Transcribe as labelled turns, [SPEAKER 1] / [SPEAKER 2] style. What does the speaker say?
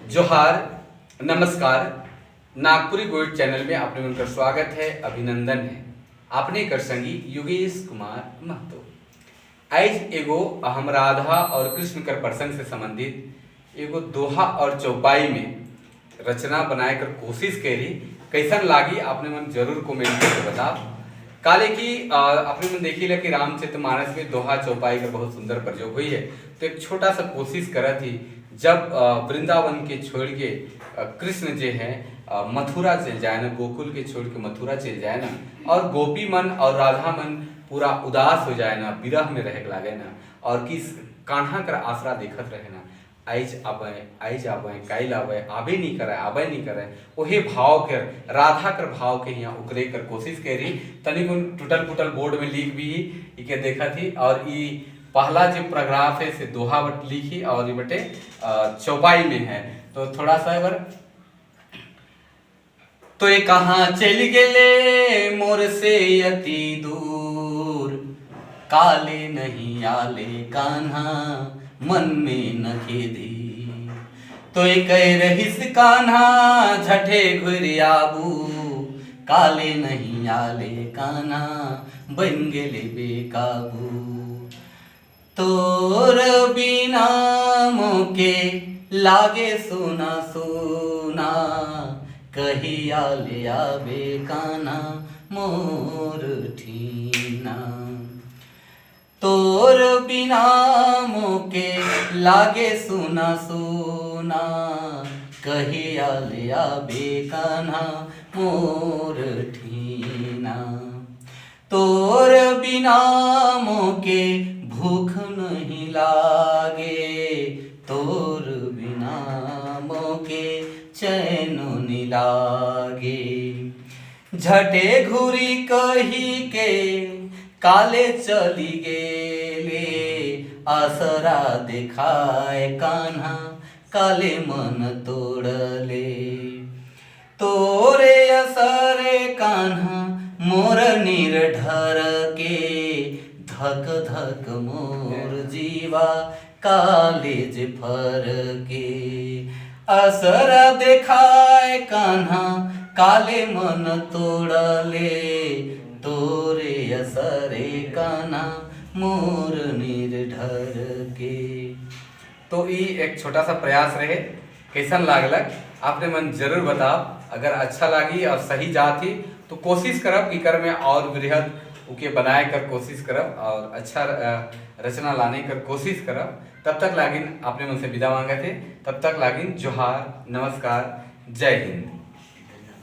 [SPEAKER 1] जोहार, नमस्कार। नागपुरी गोइड चैनल में आपने उनका स्वागत है, अभिनंदन है। आपने कर संगी योगेश कुमार महतो। आज एगो हम राधा और कृष्ण कर प्रसंग से संबंधित एगो दोहा और चौपाई में रचना बनाए कर कोशिश करी। कैसन लागी, आपने मन जरूर कमेंट करके बताओ। काले की अपने मन देखी ला कि रामचरित मानस में दोहा चौपाई का बहुत सुंदर प्रयोग हुई है, तो एक छोटा सा कोशिश करा थी। जब वृंदावन के छोड़ के कृष्ण जे हैं मथुरा चल जाए ना, गोकुल के छोड़ के मथुरा चल जाए ना और गोपी मन और राधा मन पूरा उदास हो जाए ना, विरह में रहे लागे ना और किस कान्हा कर आसरा देखत रहे ना, आइज आवे, आइज आवे, काइल आवे, आबे नहीं करे, आबे नहीं करे। वही भाव कर, राधा कर भाव के यहाँ उकरे कर कोशिश करी। तनिक उन टूटल फूटल बोर्ड में लिख भी इके देखा थी और ई पहला जो पैराग्राफ है से दोहा बट लिखी और ये बटे चौपाई में है, तो थोड़ा सा अगर तो ये कहाँ चल गेले मोर से अति दूर, काले नहीं आले कान्हा मन में न खेदी। तो ये कह रहिस कान्हा झठे घुर आबू, काले नहीं आले कान्हा बन गेले बेकाबू। तोर बिना मोके लागे सोना सोना, कहिया ले आबे कान्हा मोर ठीना। तोर बिना मोके लागे सोना सोना, कहिया ले आबे कान्हा मोर ठीना। तोर बिना मोके भूख नहीं लागे, तोर बिना मोके चैन नहीं लागे। झटे घुरी कही के काले चली गेले, आसरा दिखाए कान्हा काले मन तोड़ले। तोरे असरे कान्हा मोर नीर ढर के, धक धक मोर जीवा कालेज फर के। असरा देखाए कान्हा काले मन तोड़ले, तोरे असरे कान्हा मोर नीर ढर के। तो ई एक छोटा सा प्रयास रहे। कैसन लागलक, आपने मन जरूर बताओ। अगर अच्छा लागी और सही जाती तो कोशिश करब कि कर में और वृहद उके बनाए कर कोशिश करब और अच्छा रचना लाने कर कोशिश करब। तब तक लागिन आपने मन से विदा मांगे थे। तब तक लागिन जोहार, नमस्कार, जय हिंद।